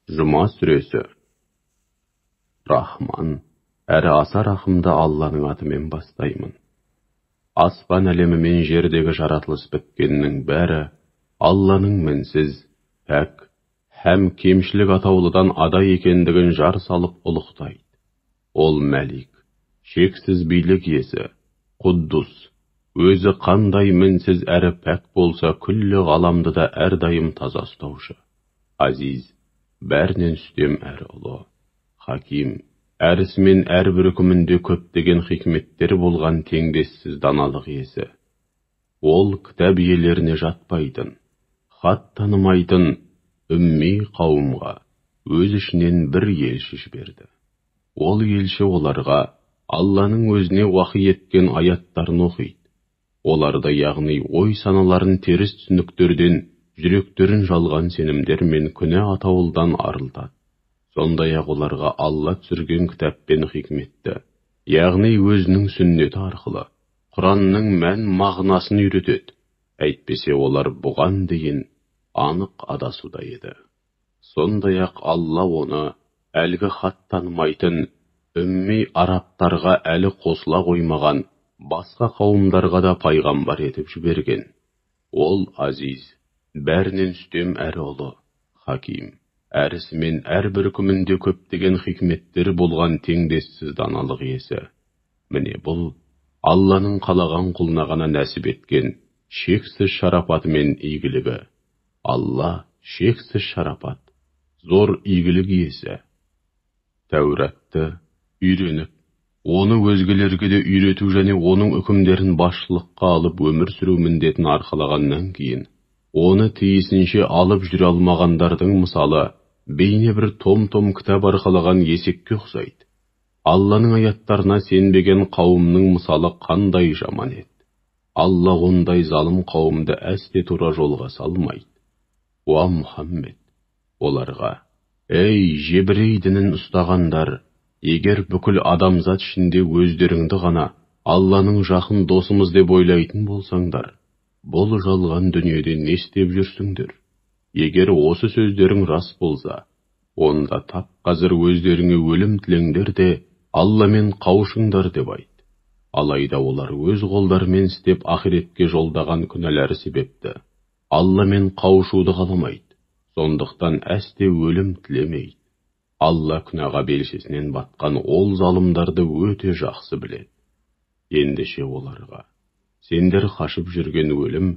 Жұма сүресі. Рахман, әрі аса рахымды Алланың атымен бастаймын. Аспан әлемі мен жердегі жаратылыс біткеннің бәрі Алланың мінсіз, пәк һәм кемшілік атаулыдан ада екендігін жар салып ұлықтайды. Ол Мәлик, шексіз билік иесі, Құддус, өзі қандай мінсіз әрі пәк болса, күллі ғаламды да әрдайым таза ұстаушы. Азиз, бәрінен үстем әрі ұлы. Хаким, әрісімен әрбір үкімінде көптеген хикметтер болған теңдессіз даналық иесі. Ол кітап иелеріне жатпайтын, хат танымайтын үмми қауымға өз ішінен бір елші жіберді. Ол елші оларға Алланың өзіне уахи еткен аяттарын оқиды. Оларды, яғни ой саналарын теріс түсініктерден, жүректерін жалған сенімдер мен күнә атауылдан арылтады. Сондай-ақ оларға Алла түсірген кітап пен хикметті, яғни өзінің сүннеті арқылы Құранның мән мағынасын үйретеді. Әйтпесе олар бұған дейін анық адасуда еді. Сондай-ақ Алла оны әлгі хат танымайтын үмми арабтарға әлі қосыла қоймаған басқа қауымдарға да пайғамбар етіп жіберген. Ол Азиз, бәрінен үстем әрі ұлы, Хаким, әрісімен әрбір үкімінде көптеген хикметтер болған теңдессіз даналық иесі. Міне бұл Алланың қалаған құлына ғана нәсіп еткен шексіз шарапаты мен игілігі. Алла шексіз шарапат, зор игілік иесі. Тәуратты үйреніп, оны өзгелерге де үйрету және оның үкімдерін басшылыққа алып өмір сүру міндетін арқалағаннан кейін, оны тиісінше алып жүре алмағандардың мысалы бейне бір том-том кітап арқалаған есекке ұқсайды. Алланың аяттарына сенбеген қауымның мысалы қандай жаман еді. Алла ондай залым қауымды әсте тура жолға салмайды. Уа Мұхаммед, оларға: «Ей, жебірей дінін ұстағандар, егер бүкіл адамзат ішінде өздеріңді ғана Алланың жақын досымыз деп ойлайтын болсаңдар, бұл жалған дүниеде не істеп жүрсіңдер? Егер осы сөздерің рас болса, онда тап қазір өздеріңе өлім тілеңдер де Алламен қауышыңдар» деп айт. Алайда олар өз қолдарымен істеп ақиретке жолдаған күнәлары себепті Алламен қауышуды қаламайды, сондықтан әсте өлім тілемейді. Алла күнәға белшесінен батқан ол залымдарды өте жақсы біледі. Ендеше оларға: «Сендер қашып жүрген өлім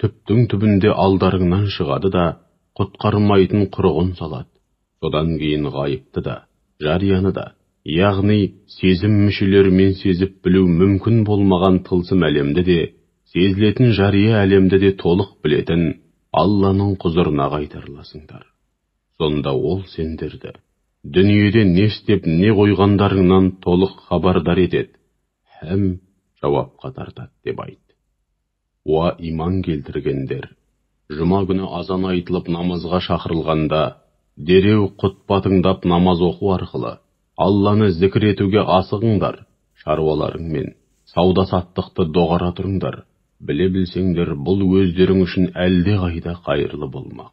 түптің түбінде алдарыңнан шығады да, құтқармайтын құрығын салады. Содан кейін ғайыпты да, жарияны да, яғни сезім мүшелерімен сезіп білу мүмкін болмаған тылсым әлемді де, сезілетін жария әлемді де толық білетін Алланың құзырына қайтарыласыңдар. Сонда ол сендерді дүниеде не істеп не қойғандарыңнан толық хабардар етеді һәм жауапқа тартады» деп айт. Уа иман келтіргендер, жұма күні азан айтылып намазға шақырылғанда, дереу құтпа тыңдап намаз оқу арқылы Алланы зікір етуге асығыңдар, шаруаларыңмен сауда-саттықты доғара тұрыңдар. Біле білсеңдер, бұл өздерің үшін әлде қайда қайырлы болмақ.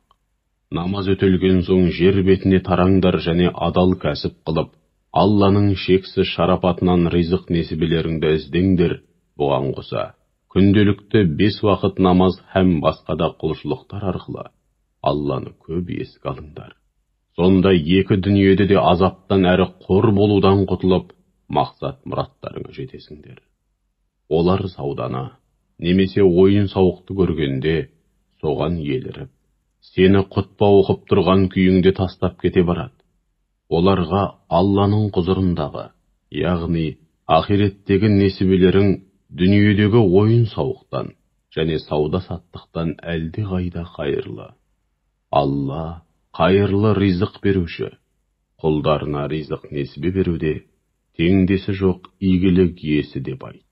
Намаз өтелген соң жер бетіне тараңдар және адал кәсіп қылып, Алланың шексіз шарапатынан ризық несібелеріңді іздеңдер. Бұған қоса, күнделікті 5 уақыт намаз һәм басқа да құлшылықтар арқылы Алланы көп еске алыңдар. Сонда екі дүниеде де азаптан әрі қор болудан құтылып, мақсат мұраттарыңа жетесіңдер. Олар сауданы немесе ойын сауықты көргенде соған еліріп, сені құтпа оқып тұрған күйіңде тастап кете барады. Оларға Алланың құзырындағы, яғни ақиреттегі несібелерің дүниедегі ойын сауықтан және сауда-саттықтан әлде қайда қайырлы. Алла қайырлы ризық беруші, құлдарына ризық несібе беруде теңдесі жоқ игілік иесі деп айт.